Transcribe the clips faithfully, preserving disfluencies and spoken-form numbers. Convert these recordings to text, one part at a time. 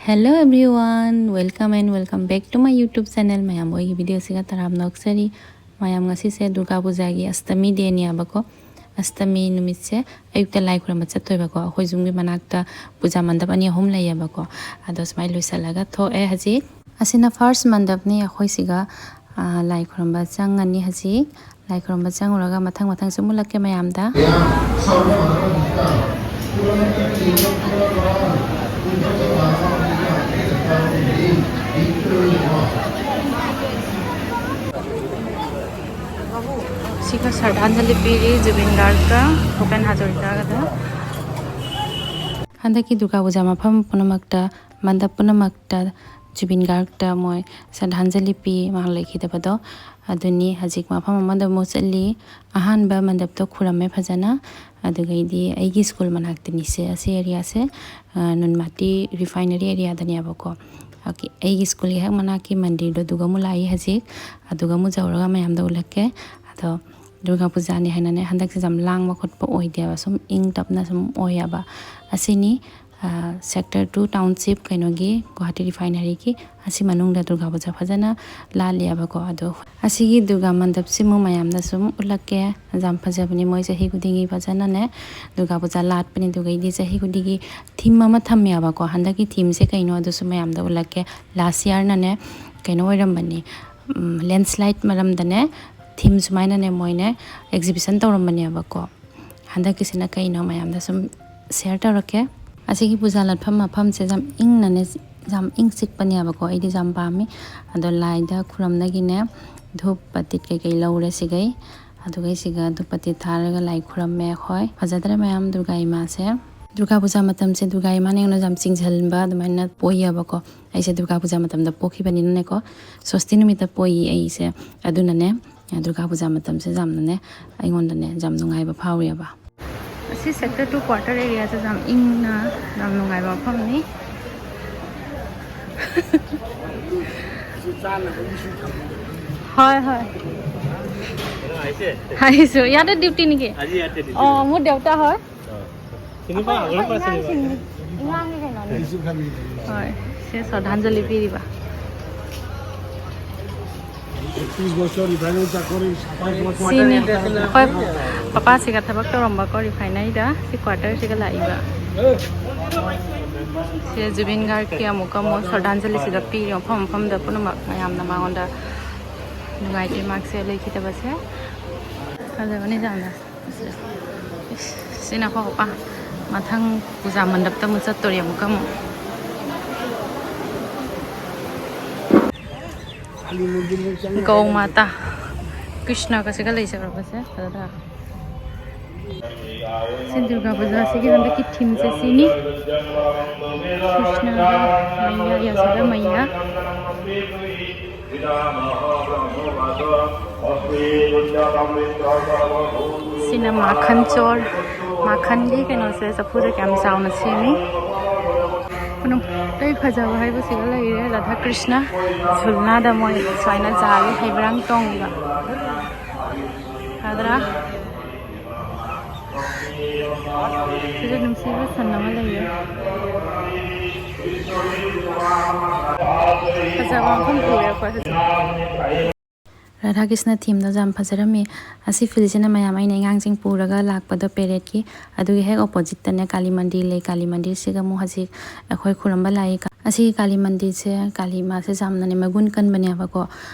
Hello everyone, welcome and welcome back to my YouTube channel. ꯃꯌꯥꯝ ꯑꯩꯒꯤ video ꯁꯤꯒ ꯇꯔꯥꯝꯅ ꯑꯣꯛꯆꯔꯤ꯫ ꯃꯌꯥꯝ, ꯉꯁꯤꯁꯦ ꯗꯨꯔꯒꯥ ꯄꯨꯖꯥꯒꯤ ꯑꯁꯇꯃꯤ ꯗꯦꯅꯦꯕꯀꯣ꯫ ꯑꯁꯇꯃꯤ ꯅꯨꯃꯤꯠꯁꯦ ꯑꯌꯨꯛꯇ ꯂꯥꯏ ꯈꯨꯔꯨꯝꯕ ꯆꯠꯇꯣꯏꯕꯀꯣ꯫ ꯑꯩꯈꯣꯏ ꯌꯨꯝꯒꯤ ꯃꯅꯥꯛꯇ ꯄꯨꯖꯥ ꯃꯟꯗꯞ ꯑꯅꯤ ꯑꯍꯨꯝ ꯂꯩꯌꯦꯕꯀꯣ꯫ ꯑꯗꯣ ꯁꯨꯃꯥꯏꯅ ꯂꯣꯏꯁꯤꯜꯂꯒ ꯊꯣꯛꯑꯦ ꯍꯧꯖꯤꯛ꯫ ꯑꯁꯤꯅ first ꯃꯟꯗꯞꯅꯤ ꯑꯩꯈꯣꯏ ꯁꯤꯒ, ꯑ, ꯂꯥꯏ ꯈꯨꯔꯨꯝꯕ ꯆꯪꯉꯅꯤ ꯍꯧꯖꯤꯛ꯫ ꯂꯥꯏ ꯈꯨꯔꯨꯝꯕ ꯆꯪꯉꯨꯔꯒ ꯃꯊꯪ ꯃꯊꯪ ꯁꯨꯝ ꯎꯠꯂꯛꯀꯦ ꯃꯌꯥꯝꯗ꯫ ꯁꯤꯒ ꯁ꯭ꯔꯗꯥꯟꯖꯂꯤ ꯄꯤꯔꯤ ꯖꯨꯕꯤꯟ ꯒꯥꯔꯗꯀ ꯚꯨꯄꯦꯟ ꯍꯥꯖꯔꯤꯀꯥꯒꯗ꯫ ꯍꯟꯗꯛꯀꯤ ꯗꯨꯔꯒꯥ ꯄꯨꯖꯥ ꯃꯐꯝ ꯄꯨꯝꯅꯃꯛꯇ, ꯃꯟꯗꯞ ꯄꯨꯝꯅꯃꯛꯇ ꯖꯨꯕꯤꯟ ꯒꯥꯔꯗ ꯃꯣꯏ ꯁ꯭ꯔꯗꯥꯟꯖꯂꯤ ꯄꯤ, ꯃꯍꯥꯛ ꯂꯩꯈꯤꯗꯕꯗꯣ꯫ ꯑꯗꯨꯅꯤ ꯍꯧꯖꯤꯛ ꯃꯐꯝ ꯑꯃꯗ ꯑꯃꯨꯛ ꯆꯠꯂꯤ꯫ ꯑꯍꯥꯟꯕ ꯃꯟꯗꯞꯇꯣ ꯈꯨꯔꯝꯃꯦ ꯐꯖꯅ꯫ ꯑꯗꯨꯒꯩꯗꯤ ꯑꯩꯒꯤ ꯁ꯭ꯀꯨꯜ ꯃꯅꯥꯛꯇꯅꯤꯁꯦ, ꯑꯁꯤ ꯑꯦꯔꯤꯌꯥꯁꯦ, ꯑ, ꯅꯨꯟꯃꯥꯇꯤ ꯔꯤꯐꯥꯏꯅꯔꯤ ꯑꯦꯔꯤꯌꯥꯗꯅꯦꯕꯀꯣ꯫ ꯑꯣꯀꯦ, ꯑꯩꯒꯤ ꯁ꯭ꯀꯨꯜꯒꯤ ꯍꯦꯛ ꯃꯅꯥꯛꯀꯤ ꯃꯟꯗꯤꯔꯗꯣ ꯑꯗꯨꯒ ꯑꯃꯨꯛ ꯂꯥꯛꯏ ꯍꯧꯖꯤꯛ꯫ ꯑꯗꯨꯒ ꯑꯃꯨꯛ ꯌꯧꯔꯒ ꯃꯌꯥꯝꯗ ꯎꯠꯂꯛꯀꯦ꯫ ꯑꯗꯣ ꯗꯨꯔꯒꯥ ꯄꯨꯖꯥꯅꯤ ꯍꯥꯏꯅꯅꯦ, ꯍꯟꯗꯛꯁꯦ ꯌꯥꯝ ꯂꯥꯡꯕ ꯈꯣꯠꯄ ꯑꯣꯏꯗꯦꯕ, ꯁꯨꯝ ꯏꯪ ꯇꯞꯅ ꯁꯨꯝ ꯑꯣꯏꯌꯦꯕ꯫ ꯑꯁꯤꯅꯤ, ꯑ, sector two township ꯀꯩꯅꯣꯒꯤ, ꯒꯨꯋꯥꯍꯥꯇꯤ ꯔꯤꯐꯥꯏꯅꯔꯤꯒꯤ, ꯑꯁꯤ ꯃꯅꯨꯡꯗ ꯗꯨꯔꯒꯥ ꯄꯨꯖꯥ ꯐꯖꯅ ꯂꯥꯠꯂꯤꯑꯕꯀꯣ꯫ ꯑꯗꯣ ꯑꯁꯤꯒꯤ ꯗꯨꯔꯒꯥ ꯃꯟꯗꯞꯁꯤꯃꯨꯛ ꯃꯌꯥꯝꯗ ꯁꯨꯝ ꯎꯠꯂꯛꯀꯦ꯫ ꯌꯥꯝ ꯐꯖꯕꯅꯤ, ꯃꯣꯏ ꯆꯍꯤ ꯈꯨꯗꯤꯡꯒꯤ ꯐꯖꯅꯅꯦ ꯗꯨꯔꯒꯥ ꯄꯨꯖꯥ ꯂꯥꯠꯄꯅꯤ꯫ ꯑꯗꯨꯒꯩꯗꯤ ꯆꯍꯤ ꯈꯨꯗꯤꯡꯒꯤ theme ꯑꯃ ꯊꯝꯃꯦꯕꯀꯣ꯫ ꯍꯟꯗꯛꯀꯤ themeꯁꯦ ꯀꯩꯅꯣ ꯑꯗꯨꯁꯨ ꯃꯌꯥꯝꯗ ꯎꯠꯂꯛꯀꯦ꯫ Last yearꯅꯅꯦ ꯀꯩꯅꯣ ꯑꯣꯏꯔꯝꯕꯅꯤ, ꯎꯝ, landslide ꯃꯔꯝꯗꯅꯦ theme ꯁꯨꯃꯥꯏꯅꯅꯦ ꯃꯣꯏꯅꯦ exhibition ꯇꯧꯔꯝꯕꯅꯦꯕꯀꯣ꯫ ꯍꯟꯗꯛꯀꯤꯁꯤꯅ ꯀꯩꯅꯣ ꯃꯌꯥꯝꯗ ꯁꯨꯝ share ꯇꯧꯔꯛꯀꯦ꯫ ꯑꯁꯤꯒꯤ ꯄꯨꯖꯥ ꯂꯥꯠꯐꯝ ꯃꯐꯝꯁꯦ ꯌꯥꯝ ꯏꯪꯅꯅꯦ, ꯌꯥꯝ ꯏꯪ ꯆꯤꯛꯄꯅꯦꯕꯀꯣ꯫ ꯑꯩꯗꯤ ꯌꯥꯝ ꯄꯥꯝꯃꯤ꯫ ꯑꯗꯣ ꯂꯥꯏꯗ ꯈꯨꯔꯝꯗꯒꯤꯅꯦ ꯙꯨꯞ ꯄꯇꯤꯠ ꯀꯩꯀꯩ ꯂꯧꯔꯦ ꯁꯤꯒꯩ꯫ ꯑꯗꯨꯒꯩꯁꯤꯒ ꯙꯨꯞ ꯄꯇꯤꯠ ꯊꯥꯔꯒ ꯂꯥꯏ ꯈꯨꯔꯝꯃꯦ ꯑꯩꯈꯣꯏ꯫ ꯐꯖꯗ꯭ꯔꯥ ꯃꯌꯥꯝ ꯗꯨꯔꯒꯥ ꯏꯃꯥꯁꯦ? ꯗꯨꯔꯒꯥ ꯄꯨꯖꯥ ꯃꯇꯝꯁꯦ ꯗꯨꯔꯒꯥ ꯏꯃꯥꯅ ꯑꯩꯉꯣꯟꯗ ꯌꯥꯝ ꯆꯤꯡꯁꯤꯟꯕ ꯑꯗꯨꯃꯥꯏꯅ ꯄꯣꯛꯏꯌꯦꯕꯀꯣ꯫ ꯑꯩꯁꯦ ꯗꯨꯔꯒꯥ ꯄꯨꯖꯥ ꯃꯇꯝꯗ ꯄꯣꯛꯈꯤꯕꯅꯤꯅꯅꯦꯀꯣ, ꯁꯣꯁꯇꯤ ꯅꯨꯃꯤꯠꯇ ꯄꯣꯛꯏ ꯑꯩꯁꯦ꯫ ꯑꯗꯨꯅꯅꯦ, ꯗꯨꯔꯒꯥ ꯄꯨꯖꯥ ꯃꯇꯝꯁꯦ ꯌꯥꯝꯅꯅꯦ, ꯑꯩꯉꯣꯟꯗꯅꯦ ꯌꯥꯝ ꯅꯨꯡꯉꯥꯏꯕ ꯐꯥꯎꯔꯤꯑꯕ꯫ ꯑꯁꯤ sector two quarter areaꯁꯦ ꯌꯥꯝ ꯏꯪꯅ, ꯌꯥꯝ ꯅꯨꯡꯉꯥꯏꯕ ꯃꯐꯝꯅꯤ꯫ হয়, হয়। আহিছে? আহিছোঁ। ইয়াতে ডিউটি নেকি? আজি ইয়াতে ডিউটি। অ, মোৰ দেউতা হয়। অ। চিনি পাওঁ, আগৰ পৰা চিনি পাওঁ। ইমানখিনি, ইমানখিনি কেনেকুৱা? ꯍꯣꯏ, ꯁꯦ ꯁ꯭ꯔꯗꯥꯟꯖꯂꯤ ꯄꯤꯔꯤꯕ꯫ ꯁꯤꯅꯤ ꯑꯩꯈꯣꯏ ꯄꯄꯥꯁꯤꯒ ꯊꯕꯛ ꯇꯧꯔꯝꯕꯀꯣ, ꯔꯤꯐꯥꯏꯅꯔꯤꯗ꯫ ꯁꯤ ꯀ꯭ꯋꯥꯇꯔꯁꯤꯒ ꯂꯥꯛꯏꯕ꯫ ꯁꯦ ꯖꯨꯕꯤꯟ ꯒꯥꯔꯒꯤ ꯑꯃꯨꯛꯀ ꯑꯃꯨꯛ ꯁ꯭ꯔꯗꯥꯟꯖꯂꯤꯁꯤꯗ ꯄꯤꯔꯤ, ꯃꯐꯝ ꯃꯐꯝꯗ ꯄꯨꯝꯅꯃꯛ ꯃꯌꯥꯝꯅ ꯃꯉꯣꯟꯗ ꯅꯨꯡꯉꯥꯏꯇꯦ ꯃꯍꯥꯛꯁꯦ ꯂꯩꯈꯤꯗꯕꯁꯦ꯫ ꯐꯖꯕꯅꯤ ꯌꯥꯝꯅ꯫ ꯁꯤꯅ ꯑꯩꯈꯣꯏ ꯄꯄꯥ꯫ ꯃꯊꯪ ꯄꯨꯖꯥ ꯃꯟꯗꯞꯇ ꯑꯃꯨꯛ ꯆꯠꯇꯣꯔꯤ ꯑꯃꯨꯛꯀ ꯑꯃꯨꯛ꯫ ꯒꯧ ꯃꯥꯇꯥ꯫ ꯀ꯭ꯔꯤꯁꯅꯒꯁꯤꯒ ꯂꯩꯖꯔꯕꯁꯦ ꯐꯖꯗ꯭ꯔꯥ? ꯁꯤ ꯗꯨꯔꯒꯥ ꯄꯨꯖꯥꯁꯤꯒꯤ ꯍꯟꯗꯛꯀꯤ ꯊꯤꯝꯁꯦ ꯁꯤꯅꯤ꯫ ꯀ꯭ꯔꯤꯁꯅꯒ ꯃꯩꯌꯥ, ꯌꯥꯁꯣꯗꯥ ꯃꯩꯌꯥ꯫ ꯁꯤꯅ ꯃꯥꯈꯟ ꯆꯣꯔ꯫ ꯃꯥꯈꯟꯒꯤ ꯀꯩꯅꯣꯁꯦ, ꯆꯐꯨꯁꯦ ꯀꯌꯥꯝ ꯆꯥꯎꯅ ꯁꯦꯝꯃꯤ꯫ ꯄꯨꯅꯝ ꯂꯣꯏ ꯐꯖꯕ ꯍꯥꯏꯕꯁꯤꯒ ꯂꯩꯔꯦ꯫ ꯔꯥꯙꯥ ꯀ꯭ꯔꯤꯁꯅ ꯖꯨꯜꯅꯥꯗ ꯃꯣꯏ ꯁꯨꯃꯥꯏꯅ ꯖꯥꯜꯂꯤ, ꯍꯩꯕ꯭ꯔꯥꯡ ꯇꯣꯡꯉꯤꯕ꯫ ꯐꯗ꯭ꯔꯥ? ꯁꯤꯗ ꯅꯨꯡꯁꯤꯕ ꯁꯟ ꯑꯃ ꯂꯩꯌꯦ꯫ ꯐꯖꯕ ꯃꯐꯝ ꯄꯨꯔꯦ ꯑꯩꯈꯣꯏ ꯍꯧꯖꯤꯛ꯫ ꯔꯥꯙꯥ ꯀ꯭ꯔꯤꯁꯅ ꯊꯤꯝꯗꯣ ꯌꯥꯝ ꯐꯖꯔꯝꯃꯤ꯫ ꯑꯁꯤ ꯐꯤꯜꯁꯤꯅ ꯃꯌꯥꯝ ꯑꯩꯅ ꯑꯉꯥꯡꯁꯤꯡ ꯄꯨꯔꯒ ꯂꯥꯛꯄꯗꯣ ꯄꯦꯔꯦꯠꯀꯤ, ꯑꯗꯨꯒꯤ ꯍꯦꯛ ꯑꯣꯄꯣꯖꯤꯠꯇꯅꯦ ꯀꯥꯂꯤ ꯃꯟꯗꯤꯔ ꯂꯩ꯫ ꯀꯥꯂꯤ ꯃꯟꯗꯤꯔꯁꯤꯒ ꯑꯃꯨꯛ ꯍꯧꯖꯤꯛ ꯑꯩꯈꯣꯏ ꯈꯨꯔꯨꯝꯕ ꯂꯥꯛꯏ꯫ ꯑꯁꯤꯒꯤ ꯀꯥꯂꯤ ꯃꯟꯗꯤꯔꯁꯦ ꯀꯥꯂꯤ ꯃꯥꯁꯦ ꯌꯥꯝꯅꯅꯦ ꯃꯒꯨꯟ ꯀꯟꯕꯅꯦꯕꯀꯣ꯫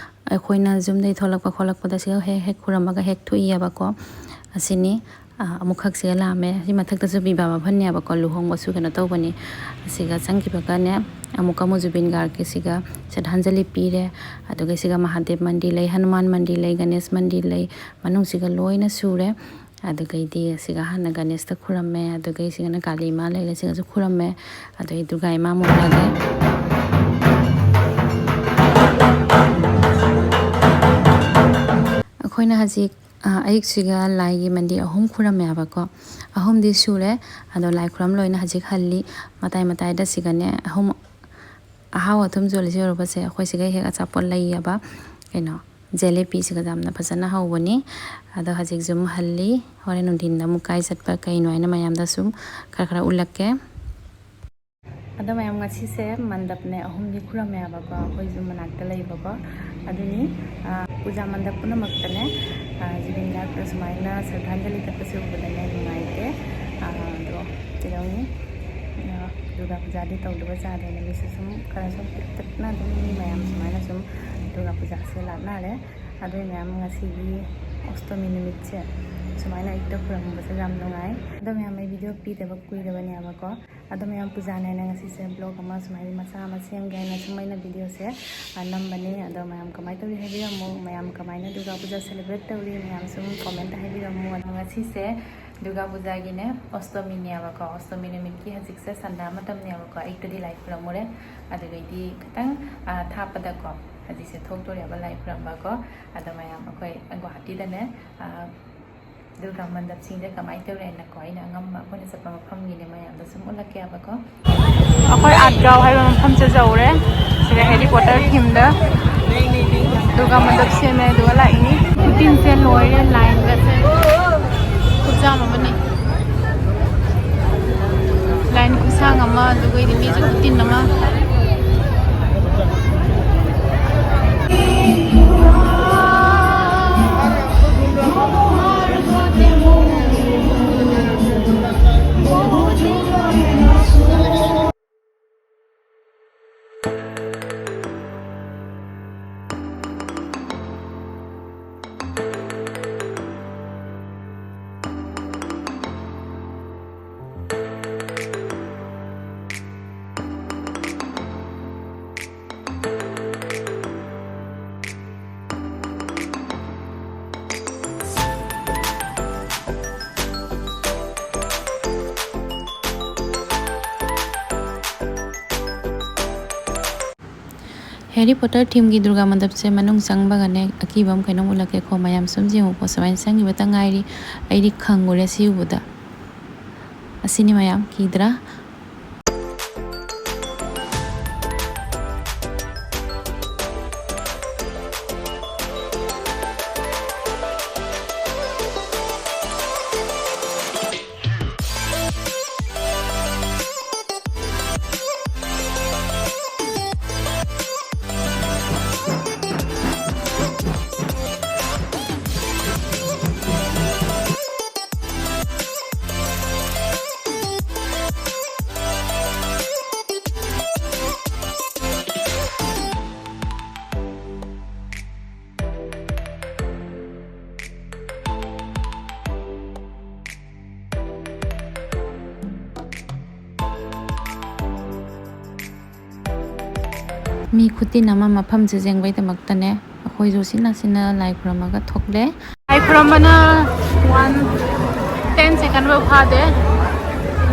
ꯑꯩꯈꯣꯏꯅ ꯌꯨꯝꯗꯒꯤ ꯊꯣꯛꯂꯛꯄ ꯈꯣꯠꯂꯛꯄꯗ ꯁꯤꯒ ꯍꯦꯛ ꯍꯦꯛ ꯈꯨꯔꯨꯝꯃꯒ ꯍꯦꯛ ꯊꯣꯛꯏꯑꯕꯀꯣ꯫ ꯑꯁꯤꯅꯤ꯫ ꯑ, ꯑꯃꯨꯛꯈꯛꯁꯤꯒ ꯂꯥꯛꯑꯝꯃꯦ꯫ ꯁꯤ ꯃꯊꯛꯇꯁꯨ ꯕꯤꯕꯥ ꯚꯕꯟꯅꯦꯕꯀꯣ, ꯂꯨꯍꯣꯡꯕꯁꯨ ꯀꯩꯅꯣ ꯇꯧꯕꯅꯤ꯫ ꯑꯁꯤꯒ ꯆꯪꯈꯤꯕꯒꯅꯦ ꯑꯃꯨꯛꯀ ꯑꯃꯨꯛ ꯖꯨꯕꯤꯟ ꯒꯥꯔꯒꯤꯁꯤꯒ ꯁ꯭ꯔꯗꯥꯟꯖꯂꯤ ꯄꯤꯔꯦ꯫ ꯑꯗꯨꯒ ꯁꯤꯒ ꯃꯍꯥꯗꯦꯕ ꯃꯟꯗꯤꯔ ꯂꯩ, ꯍꯅꯨꯃꯥꯟ ꯃꯟꯗꯤꯔ ꯂꯩ, ꯒꯅꯦꯁ ꯃꯟꯗꯤꯔ ꯂꯩ, ꯃꯅꯨꯡꯁꯤꯒ ꯂꯣꯏꯅ ꯁꯨꯔꯦ꯫ ꯑꯗꯨꯒꯩꯗꯤ ꯁꯤꯒ ꯍꯥꯟꯅ ꯒꯅꯦꯁꯇ ꯈꯨꯔꯝꯃꯦ, ꯑꯗꯨꯒꯩ ꯁꯤꯒꯅ ꯀꯥꯂꯤ ꯃꯥ ꯂꯩꯔꯦ, ꯁꯤꯒꯁꯨ ꯈꯨꯔꯝꯃꯦ꯫ ꯑꯗꯨꯒꯤ ꯗꯨꯔꯒꯥ ꯏꯃꯥ ꯑꯃꯨꯛ ꯂꯥꯛꯑꯦ꯫ ꯑꯩꯈꯣꯏꯅ ꯍꯧꯖꯤꯛ, ꯑ, ꯑꯌꯨꯛꯁꯤꯒ ꯂꯥꯏꯒꯤ ꯃꯟꯗꯤꯔ ꯑꯍꯨꯝ ꯈꯨꯔꯝꯃꯦꯕꯀꯣ꯫ ꯑꯍꯨꯝꯗꯤ ꯁꯨꯔꯦ꯫ ꯑꯗꯣ ꯂꯥꯏ ꯈꯨꯔꯝ ꯂꯣꯏꯅ ꯍꯧꯖꯤꯛ ꯍꯜꯂꯤ꯫ ꯃꯇꯥꯏ ꯃꯇꯥꯏꯗ ꯁꯤꯒꯅꯦ ꯑꯍꯨꯝ ꯑꯍꯥꯎ ꯑꯊꯨꯝ ꯌꯣꯜꯂꯤꯁꯦ ꯌꯧꯔꯛꯄꯁꯦ ꯑꯩꯈꯣꯏ ꯁꯤꯒ ꯍꯦꯛ ꯑꯆꯥꯄꯣꯠ ꯂꯩꯌꯦꯕ꯫ ꯀꯩꯅꯣ, ꯖꯦꯂꯦꯕꯤꯁꯤꯒ ꯌꯥꯝꯅ ꯐꯖꯅ ꯍꯧꯕꯅꯤ꯫ ꯑꯗꯣ ꯍꯧꯖꯤꯛ ꯌꯨꯝ ꯍꯜꯂꯤ꯫ ꯍꯣꯔꯦꯟ ꯅꯨꯡꯊꯤꯟꯗ ꯑꯃꯨꯛ ꯀꯥꯏ ꯆꯠꯄ ꯀꯩꯅꯣ ꯍꯥꯏꯅ ꯃꯌꯥꯝꯗ ꯁꯨꯝ ꯈꯔ ꯈꯔ ꯎꯠꯂꯛꯀꯦ꯫ ꯑꯗꯣ ꯃꯌꯥꯝ, ꯉꯁꯤꯁꯦ ꯃꯟꯗꯞꯅꯦ ꯑꯍꯨꯝꯗꯤ ꯈꯨꯔꯝꯃꯦꯕꯀꯣ, ꯑꯩꯈꯣꯏꯁꯨ ꯃꯅꯥꯛꯇ ꯂꯩꯕꯀꯣ꯫ ꯑꯗꯨꯅꯤ, ꯑ, ꯄꯨꯖꯥ ꯃꯟꯗꯞ ꯄꯨꯝꯅꯃꯛꯇꯅꯦ, ꯑ, ꯖꯨꯕꯤꯟ ꯒꯥꯔꯗ ꯁꯨꯃꯥꯏꯅ ꯁ꯭ꯔꯗꯥꯟꯖꯂꯤ ꯀꯠꯄꯁꯦ ꯎꯕꯗꯅꯦ ꯅꯨꯡꯉꯥꯏꯇꯦ꯫ ꯑ, ꯑꯗꯣ ꯀꯩꯗꯧꯅꯤ? ꯑ, ꯗꯨꯔꯒꯥ ꯄꯨꯖꯥꯗꯤ ꯇꯧꯗꯕ ꯌꯥꯗꯦꯅ ꯃꯤꯁꯨ ꯁꯨꯝ ꯈꯔ ꯁꯨꯝ ꯄꯤꯛꯇꯛꯅ ꯑꯗꯨꯝ ꯃꯤ ꯃꯌꯥꯝ ꯁꯨꯃꯥꯏꯅ ꯁꯨꯝ ꯗꯨꯔꯒꯥ ꯄꯨꯖꯥꯁꯦ ꯂꯥꯠꯅꯔꯦ꯫ ꯑꯗꯨ ꯃꯌꯥꯝ, ꯉꯁꯤꯒꯤ ꯑꯣꯁꯇꯃꯤ ꯅꯨꯃꯤꯠꯁꯦ ꯁꯨꯃꯥꯏꯅ ꯑꯌꯨꯛꯇ ꯈꯨꯔꯨꯝꯕꯁꯦ ꯌꯥꯝ ꯅꯨꯡꯉꯥꯏ꯫ ꯑꯗꯣ ꯃꯌꯥꯝ, ꯑꯩ ꯚꯤꯗꯤꯑꯣ ꯄꯤꯗꯕ ꯀꯨꯏꯔꯕꯅꯦꯕꯀꯣ꯫ ꯑꯗꯣ ꯃꯌꯥꯝ, ꯄꯨꯖꯥꯅꯦ ꯍꯥꯏꯅ ꯉꯁꯤꯁꯦ ꯕ꯭ꯂꯣꯒ ꯑꯃ ꯁꯨꯃꯥꯏꯅ ꯃꯆꯥ ꯑꯃ ꯁꯦꯝꯒꯦ ꯍꯥꯏꯅ ꯁꯨꯝ ꯑꯩꯅ ꯚꯤꯗꯤꯑꯣꯁꯦ, ꯑ, ꯅꯝꯕꯅꯦ꯫ ꯑꯗꯣ ꯃꯌꯥꯝ ꯀꯃꯥꯏꯅ ꯇꯧꯔꯤ ꯍꯥꯏꯕꯤꯔꯝꯃꯨ, ꯃꯌꯥꯝ ꯀꯃꯥꯏꯅ ꯗꯨꯔꯒꯥ ꯄꯨꯖꯥ ꯁꯦꯂꯦꯕ꯭ꯔꯦꯠ ꯇꯧꯔꯤ, ꯃꯌꯥꯝ ꯁꯨꯝ ꯀꯣꯃꯦꯟꯇ ꯍꯥꯏꯕꯤꯔꯝꯃꯨ꯫ ꯑꯗꯣ ꯉꯁꯤꯁꯦ ꯗꯨꯔꯒꯥ ꯄꯨꯖꯥꯒꯤꯅꯦ ꯑꯣꯁꯇꯃꯤꯅꯦꯕꯀꯣ, ꯑꯣꯁꯇꯃꯤ ꯅꯨꯃꯤꯠꯀꯤ ꯍꯧꯖꯤꯛꯁꯦ ꯁꯟꯗꯥ ꯃꯇꯝꯅꯦꯕꯀꯣ꯫ ꯑꯌꯨꯛꯇꯗꯤ ꯂꯥꯏ ꯈꯨꯔꯝꯃꯨꯔꯦ, ꯑꯗꯨꯗꯩꯗꯤ ꯈꯤꯇꯪ, ꯑ, ꯊꯥꯞꯄꯗꯀꯣ ꯍꯧꯖꯤꯛꯁꯦ ꯊꯣꯛꯇꯣꯔꯦꯕ ꯂꯥꯏ ꯈꯨꯔꯝꯕꯀꯣ꯫ ꯑꯗꯣ ꯃꯌꯥꯝ, ꯑꯩꯈꯣꯏ ꯒꯨꯋꯥꯍꯥꯇꯤꯗꯅꯦ, ꯑ, ꯗꯨꯔꯒꯥ ꯃꯟꯗꯞꯁꯤꯡꯁꯦ ꯀꯃꯥꯏꯅ ꯇꯧꯔꯦꯅꯀꯣ, ꯑꯩꯅ ꯑꯉꯝꯕ ꯑꯩꯈꯣꯏꯅ ꯆꯠꯄ ꯃꯐꯝꯒꯤꯅꯦ ꯃꯌꯥꯝꯗ ꯁꯨꯝ ꯎꯠꯂꯛꯀꯦꯕꯀꯣ꯫ ꯑꯩꯈꯣꯏ ꯑꯥꯔꯠ ꯒ꯭ꯔꯥꯎ ꯍꯥꯏꯕ ꯃꯐꯝꯁꯦ ꯌꯧꯔꯦ꯫ ꯁꯤꯗ ꯍꯦꯔꯤ ꯄꯣꯇꯔ ꯊꯤꯝꯗ ꯗꯨꯔꯒꯥ ꯃꯟꯗꯞ ꯁꯦꯝꯃꯦ, ꯑꯗꯨꯒ ꯂꯥꯛꯏꯅꯤ꯫ ꯀꯨꯇꯤꯟꯁꯦ ꯂꯣꯏꯔꯦ, ꯂꯥꯏꯟꯒꯁꯦ ꯈꯨꯠꯆꯥꯝ ꯑꯃꯅꯤ꯫ ꯂꯥꯏꯟ ꯈꯨꯁꯥꯡ ꯑꯃ, ꯑꯗꯨꯒ ꯃꯤꯁꯨ ꯈꯨꯇꯤꯟ ꯑꯃ꯫ ꯍꯦꯔꯤ ꯄꯣꯇꯔ ꯊꯤꯝꯒꯤ ꯗꯨꯔꯒꯥ ꯃꯟꯗꯞꯁꯦ ꯃꯅꯨꯡ ꯆꯪꯕꯒꯅꯦ, ꯑꯀꯤꯕ ꯑꯃ ꯀꯩꯅꯣꯝ ꯎꯠꯂꯛꯀꯦꯀꯣ꯫ ꯃꯌꯥꯝ ꯁꯨꯝ ꯌꯦꯡꯉꯨꯀꯣ, ꯁꯨꯃꯥꯏꯅ ꯆꯪꯈꯤꯕꯇ ꯉꯥꯏꯔꯤ꯫ ꯑꯩꯗꯤ ꯈꯪꯉꯨꯔꯦ ꯁꯤ ꯎꯕꯗ꯫ ꯑꯁꯤꯅꯤ ꯃꯌꯥꯝ, ꯀꯤꯗ꯭ꯔꯥ? ꯃꯤ ꯈꯨꯇꯤꯟ ꯑꯃ ꯃꯐꯝꯁꯦ ꯌꯦꯡꯕꯩꯗꯃꯛꯇꯅꯦ ꯑꯩꯈꯣꯏꯁꯨ ꯁꯤꯅ ꯁꯤꯅ ꯂꯥꯏ ꯈꯨꯔꯝꯃꯒ ꯊꯣꯛꯂꯦ꯫ ꯂꯥꯏ ꯈꯨꯔꯝꯕꯅ ꯋꯥꯟ ꯇꯦꯟ ꯁꯦꯀꯟ ꯐꯥꯎ ꯐꯥꯗꯦ꯫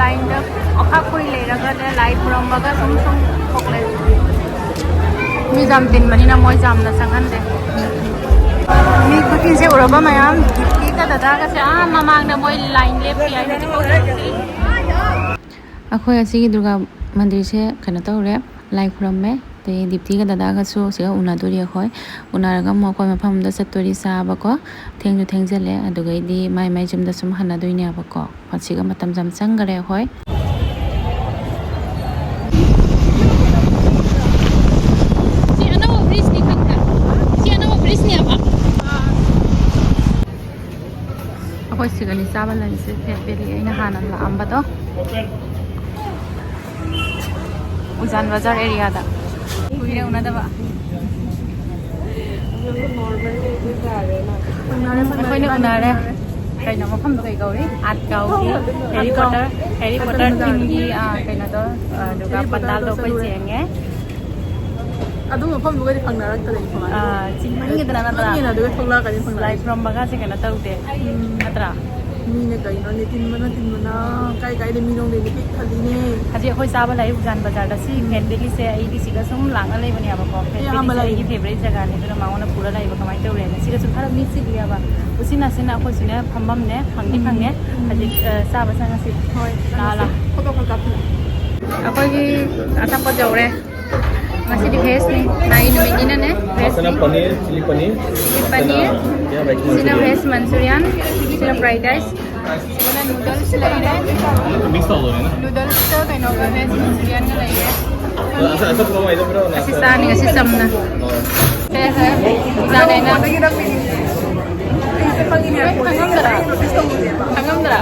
ꯂꯥꯏꯟꯗ ꯑꯣꯈꯥꯛ ꯀꯨꯏ ꯂꯩꯔꯒꯅꯦ ꯂꯥꯏ ꯈꯨꯔꯝꯃꯒ ꯁꯨꯝ ꯁꯨꯝ ꯊꯣꯛꯂꯦ꯫ ꯃꯤ ꯌꯥꯝ ꯇꯤꯟꯕꯅꯤꯅ ꯃꯣꯏ ꯌꯥꯝꯅ ꯆꯪꯍꯟꯗꯦ꯫ ꯃꯤ ꯈꯨꯇꯤꯟꯁꯦ ꯎꯔꯕ ꯃꯌꯥꯝ? ꯗꯤꯞꯇꯤꯒ ꯗꯗꯥꯒꯁꯦ ꯑꯥ ꯃꯃꯥꯡꯗ ꯃꯣꯏ ꯂꯥꯏꯟ ꯂꯦꯞꯄꯤ ꯍꯥꯏꯅ ꯍꯧꯖꯤꯛꯐꯥꯎ ꯌꯧꯗ꯭ꯔꯤ꯫ ꯑꯩꯈꯣꯏ ꯑꯁꯤꯒꯤ ꯗꯨꯔꯒꯥ ꯃꯟꯗꯤꯔꯁꯦ ꯀꯩꯅꯣ ꯇꯧꯔꯦ, ꯂꯥꯏ ꯈꯨꯔꯝꯃꯦ꯫ ꯑꯗꯩ ꯗꯤꯞꯇꯤꯒ ꯗꯗꯥꯒꯁꯨ ꯁꯤꯒ ꯎꯅꯗꯣꯔꯤ ꯑꯩꯈꯣꯏ꯫ ꯎꯅꯔꯒ ꯑꯃꯨꯛ ꯑꯩꯈꯣꯏ ꯃꯐꯝ ꯑꯃꯗ ꯆꯠꯇꯣꯔꯤ ꯆꯥꯕꯀꯣ꯫ ꯊꯦꯡꯁꯨ ꯊꯦꯡꯖꯤꯜꯂꯦ꯫ ꯑꯗꯨꯒꯩꯗꯤ ꯃꯥꯏ ꯃꯥꯏ ꯌꯨꯝꯗ ꯁꯨꯝ ꯍꯟꯅꯗꯣꯏꯅꯦꯕꯀꯣ꯫ ꯁꯤꯒ ꯃꯇꯝ ꯌꯥꯝ ꯆꯪꯈꯔꯦ ꯑꯩꯈꯣꯏ꯫ ꯁꯤ ꯑꯅꯧꯕ ꯕ꯭ꯔꯤꯖꯅꯤ ꯈꯪꯕ꯭ꯔꯥ? ꯁꯤ ꯑꯅꯧꯕ ꯕ꯭ꯔꯤꯖꯅꯦꯕ꯫ ꯑꯩꯈꯣꯏ ꯁꯤꯒꯅꯤ ꯆꯥꯕ ꯂꯩꯔꯤꯁꯦ, ꯐꯦꯠ ꯕꯦꯂꯤ ꯑꯩꯅ ꯍꯥꯟꯅ ꯂꯥꯛꯑꯝꯕꯗꯣ꯫ ꯎꯖꯥꯟ ꯕꯖꯥꯔ ꯑꯦꯔꯤꯌꯥꯗ꯫ ꯀꯨꯏꯔꯦ ꯎꯅꯗꯕ꯫ ꯑꯩꯈꯣꯏꯅ ꯎꯅꯔꯦ꯫ ꯀꯩꯅꯣ ꯃꯐꯝꯗꯣ ꯀꯩ ꯀꯧꯏ? ꯑꯥꯔꯠ ꯀꯥꯎꯒꯤ ꯍꯦꯔꯤ ꯄꯣꯇꯔ, ꯍꯦꯔꯤ ꯄꯣꯇꯔ ꯊꯤꯝꯒꯤ, ꯑꯥ, ꯀꯩꯅꯣꯗꯣ, ꯑꯗꯨꯒ ꯄꯟꯗꯥꯜꯗꯣ ꯑꯩꯈꯣꯏ ꯆꯦꯡꯉꯦ꯫ ꯑꯗꯨ ꯃꯐꯝꯗꯨꯒꯗꯤ ꯐꯪꯅꯔꯛꯇꯔꯦ ꯀꯃꯥꯏꯅ? ꯑꯥ, ꯆꯤꯟꯃꯟꯒꯤꯗꯅ ꯅꯠꯇ꯭ꯔꯥ? ꯃꯤꯅ ꯑꯗꯨꯒ ꯊꯣꯛꯂꯛꯑꯒꯗꯤ ꯐꯪꯅꯔꯦ꯫ ꯂꯥꯏ ꯈꯨꯔꯝꯕꯒꯁꯦ ꯀꯩꯅꯣ ꯇꯧꯗꯦ, ꯎꯝ꯫ ꯅꯠꯇ꯭ꯔꯥ? ꯃꯤꯅ ꯀꯩꯅꯣꯅꯦ, ꯇꯤꯟꯕꯅ, ꯇꯤꯟꯕꯅ, ꯀꯥꯏ ꯀꯥꯏꯗ ꯃꯤꯅꯣꯡꯗꯩꯗꯤ ꯄꯤꯛ ꯊꯜꯂꯤꯅꯦ꯫ ꯍꯧꯖꯤꯛ ꯑꯩꯈꯣꯏ ꯆꯥꯕ ꯂꯥꯛꯏ ꯎꯖꯥꯟ ꯕꯖꯥꯔꯗ꯫ ꯁꯤ ꯎꯝ꯫ ꯐꯦꯠ ꯕꯦꯂꯤꯁꯦ ꯑꯩꯗꯤ ꯁꯤꯗ ꯁꯨꯝ ꯂꯥꯛꯅ ꯂꯩꯕꯅꯦꯕꯀꯣ꯫ ꯐꯦꯠ ꯑꯩ ꯑꯍꯥꯟꯕ ꯕꯦꯂꯤꯁꯦ ꯑꯩꯒꯤ ꯂꯥꯛꯏꯅꯦ꯫ ꯐꯦꯚꯔꯦꯠ ꯖꯒꯥꯅꯦ, ꯑꯗꯨꯅ ꯃꯉꯣꯟꯗ ꯄꯨꯔ ꯂꯥꯛꯏꯕ꯫ ꯀꯃꯥꯏꯅ ꯇꯧꯔꯦꯅ ꯁꯤꯗꯁꯨ ꯈꯔ ꯃꯤ ꯆꯤꯜꯂꯤꯑꯕ꯫ ꯎꯆꯤꯟ ꯅꯥꯆꯤꯟꯅ ꯑꯩꯈꯣꯏꯁꯨꯅꯦ ꯐꯝꯐꯝꯅꯦ, ꯐꯪꯗꯤ ꯎꯝ꯫ ꯐꯪꯉꯦ꯫ ꯎꯝ꯫ ꯍꯧꯖꯤꯛ, ꯑ, ꯆꯥꯕ ꯆꯪꯉꯁꯤ꯫ ꯍꯣꯏ, ꯂꯥꯛꯑꯣ, ꯆꯪꯉꯁꯤ꯫ ꯂꯥꯛꯑꯣ꯫ ꯐꯣꯇꯣ ꯈꯔ ꯀꯥꯞꯁꯤ꯫ ꯑꯩꯈꯣꯏꯒꯤ ꯑꯆꯥꯄꯣꯠ ꯌꯧꯔꯦ꯫ ꯉꯁꯤꯗꯤ ꯚꯦꯖꯅꯤ, ꯂꯥꯏ ꯅꯨꯃꯤꯠꯅꯤꯅꯅꯦ ꯚꯦꯖꯅꯤ꯫ ꯁꯤꯅ ꯄꯅꯤꯔ, ꯆꯤꯂꯤ ꯄꯅꯤꯔ꯫ ꯆꯤꯂꯤ ꯄꯅꯤꯔ꯫ ꯁꯤꯅ, ꯌꯥ, ꯚꯦꯖ ꯁꯤꯅ ꯃꯟꯆꯨꯔꯤꯌꯥꯟ꯫ ꯚꯦꯖ ꯃꯟꯆꯨꯔꯤꯌꯥꯟ, ꯁꯤꯅ ꯐ꯭ꯔꯥꯏ ꯔꯥꯏꯁ, ꯁꯤꯅ ꯅꯨꯗꯜꯁ ꯂꯩꯔꯦ꯫ ꯃꯤꯛꯁ ꯇꯧꯗꯣꯏꯅꯤꯅ꯫ ꯅꯨꯗꯜꯁꯇ ꯀꯩꯅꯣꯒ ꯚꯦꯖ ꯃꯟꯆꯨꯔꯤꯌꯥꯟꯒ ꯂꯩꯔꯦ꯫ ꯑꯁ, ꯑꯁ, ꯄꯨꯔꯛꯑꯣ, ꯑꯩꯗꯣ ꯄꯨꯔꯛꯑꯣ, ꯑꯁꯤ ꯆꯥꯅꯤ ꯉꯁꯤ ꯆꯝꯅ꯫ ꯍꯣꯏ꯫ ꯁꯦ, ꯁꯦ, ꯄꯨꯖꯥ ꯀꯩꯅ꯫ ꯈꯪꯉꯝꯗ꯭ꯔꯥ? ꯈꯪꯉꯝꯗ꯭ꯔꯥ?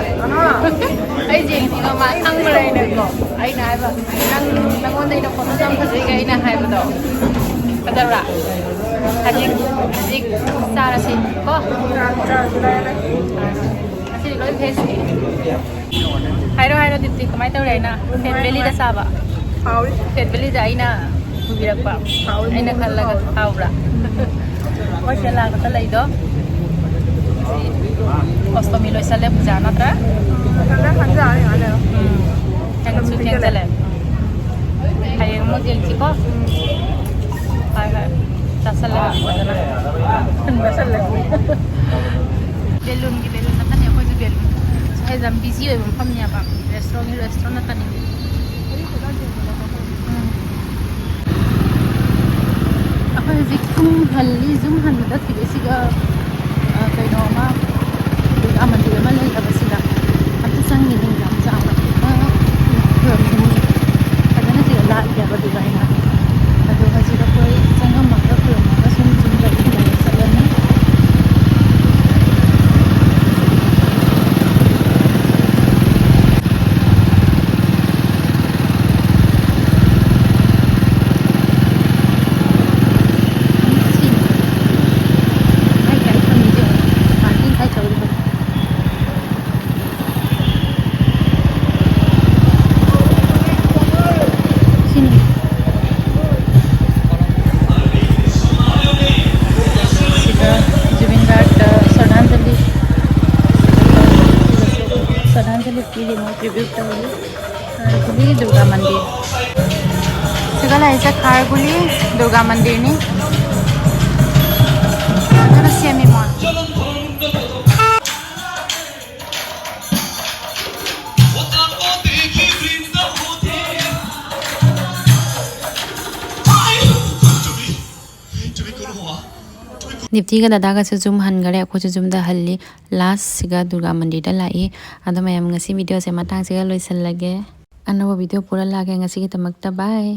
ꯑꯩꯁꯦ ꯌꯦꯡꯉꯤꯁꯤꯒ ꯃꯥ ꯈꯪꯕ꯭ꯔꯥ ꯍꯥꯏꯅꯀꯣ꯫ ꯑꯩꯅ ꯍꯥꯏꯕ, "ꯅꯪ, ꯅꯪꯉꯣꯟꯗ ꯑꯩꯅ ꯐꯣꯇꯣ ꯌꯥꯝ ꯐꯖꯩꯒ" ꯑꯩꯅ ꯍꯥꯏꯕꯗꯣ꯫ ꯐꯖꯕ꯭ꯔꯥ? ꯍꯧꯖꯤꯛ, ꯍꯧꯖꯤꯛ ꯆꯥꯔꯁꯤ ꯀꯣ꯫ ꯉꯁꯤꯗꯤ ꯂꯣꯏ ꯚꯦꯖꯅꯤ꯫ ꯍꯥꯏꯔꯣ, ꯍꯥꯏꯔꯣ, ꯗꯤꯞꯇꯤ, ꯀꯃꯥꯏꯅ ꯇꯧꯔꯦ ꯍꯥꯏꯅ? ꯐꯦꯠ ꯕꯦꯂꯤꯗ ꯆꯥꯕ꯫ ꯍꯥꯎꯔꯤ꯫ ꯐꯦꯠ ꯕꯦꯂꯤꯗ ꯑꯩꯅ ꯄꯨꯕꯤꯔꯛꯄ꯫ ꯍꯥꯎꯋꯤ, ꯑꯩꯅ ꯃꯣꯃꯣꯁꯨ ꯈꯜꯂꯒ ꯍꯥꯎꯋꯤ꯫ ꯍꯥꯎꯕ꯭ꯔꯥ? ꯑꯩꯈꯣꯏ ꯀꯦꯔꯂꯥ ꯈꯛꯇ ꯂꯩꯗꯣ꯫ ꯑꯁꯤ ꯑꯣꯁꯇꯃꯤ ꯂꯣꯏꯁꯜꯂꯦ, ꯄꯨꯖꯥ ꯅꯠꯇ꯭ꯔꯥ? ꯈꯪꯗꯦ, ꯈꯪꯗꯦ, ꯉꯥꯏꯍꯥꯛ ꯂꯩꯔꯣ꯫ ꯎꯝ꯫ ꯊꯦꯡꯁꯨ ꯑꯗꯨꯝ ꯊꯦꯡꯖꯜꯂꯦ꯫ ꯍꯌꯦꯡ ꯑꯃꯨꯛ ꯌꯦꯡꯁꯤꯀꯣ꯫ ꯍꯣꯏ, ꯍꯣꯏ꯫ ꯆꯥꯁꯜꯂꯦ ꯍꯧꯖꯤꯛ ꯐꯖꯅ꯫ ꯆꯥꯁꯜꯂꯦ꯫ ꯕꯦꯂꯨꯟꯒꯤ ꯕꯦꯂꯨꯟ ꯉꯥꯛꯇꯅꯦ ꯑꯩꯈꯣꯏꯁꯨ ꯕꯦꯂꯨꯟ꯫ ꯁ꯭ꯋꯥꯏ ꯌꯥꯝ ꯕꯤꯖꯤ ꯑꯣꯏꯕ ꯃꯐꯝꯅꯦꯕ꯫ ꯔꯦꯁꯇꯨꯔꯦꯟꯒꯤ ꯔꯦꯁꯇꯨꯔꯦꯟ ꯉꯥꯛꯇꯅꯦ꯫ ꯎꯝ꯫ ꯑꯩꯈꯣꯏ ꯍꯧꯖꯤꯛ ꯁꯨꯝ ꯍꯜꯂꯤ, ꯁꯨꯝ ꯍꯟꯕꯗ ꯁꯤꯗꯩꯁꯤꯗ, ꯑ, ꯀꯩꯅꯣ ꯑꯃ, ꯗꯨꯔꯒꯥ ꯃꯟꯗꯤꯔ ꯑꯃ ꯂꯩꯔꯕꯁꯤꯗ ꯑꯝꯇ ꯆꯪꯉꯤꯅꯦ, ꯌꯥꯝ ꯆꯥꯎꯅ ꯐꯖꯅ ꯈꯨꯔꯨꯝꯃꯤ꯫ ꯐꯖꯅ ꯁꯤꯗ ꯂꯥꯠꯂꯦꯕ ꯗꯨꯔꯒꯥ ꯑꯗꯨꯒ ꯁꯤꯗ ꯑꯩꯈꯣꯏ ꯆꯪꯉꯝꯃꯒ ꯈꯨꯔꯨꯝꯃꯒ ꯁꯨꯝ ꯁꯨꯝ ꯒꯥꯔꯤ ꯉꯥꯏꯔ ꯆꯠꯂꯅꯤ꯫ ꯁꯤꯅꯤ꯫ ꯃꯥꯏ ꯒꯥꯔꯤ ꯊꯝꯃꯤꯁꯦ ꯌꯦꯡꯉꯣ꯫ ꯄꯥꯔꯀꯤꯡ ꯈꯔ ꯇꯧꯔꯤꯕꯅꯤ꯫ ꯁꯤꯅꯤ꯫ ꯁꯤꯗ ꯖꯨꯕꯤꯟ ꯒꯥꯔꯗ ꯁ꯭ꯔꯗꯥꯟꯖꯂꯤ, ꯁ꯭ꯔꯗꯥꯟꯖꯂꯤ ꯄꯤꯔꯤ, ꯃꯣꯏ ꯇ꯭ꯔꯤꯕ꯭ꯌꯨꯠ ꯇꯧꯔꯤ꯫ ꯈꯥꯔꯒꯨꯂꯤ ꯗꯨꯔꯒꯥ ꯃꯟꯗꯤꯔ꯫ ꯁꯤꯗ ꯂꯩꯔꯤꯁꯦ ꯈꯥꯔꯒꯨꯂꯤ ꯗꯨꯔꯒꯥ ꯃꯟꯗꯤꯔꯅꯤ꯫ ꯐꯖꯅ ꯁꯦꯝꯃꯤ ꯃꯣꯏ꯫ ꯗꯤꯞꯇꯤꯒ ꯗꯗꯥꯒꯁꯨ ꯌꯨꯝ ꯍꯟꯈꯔꯦ, ꯑꯩꯈꯣꯏꯁꯨ ꯌꯨꯝꯗ ꯍꯜꯂꯤ꯫ ꯂꯥꯁꯁꯤꯒ ꯗꯨꯔꯒꯥ ꯃꯟꯗꯤꯔꯗ ꯂꯥꯛꯏ꯫ ꯑꯗꯣ ꯃꯌꯥꯝ, ꯉꯁꯤ ꯚꯤꯗꯤꯑꯣꯁꯦ ꯃꯇꯥꯡꯁꯤꯒ ꯂꯣꯏꯁꯤꯜꯂꯒꯦ꯫ ꯑꯅꯧꯕ ꯚꯤꯗꯤꯑꯣ ꯄꯨꯔ ꯂꯥꯛꯀꯦ꯫ ꯉꯁꯤꯒꯤꯗꯃꯛꯇ bye꯫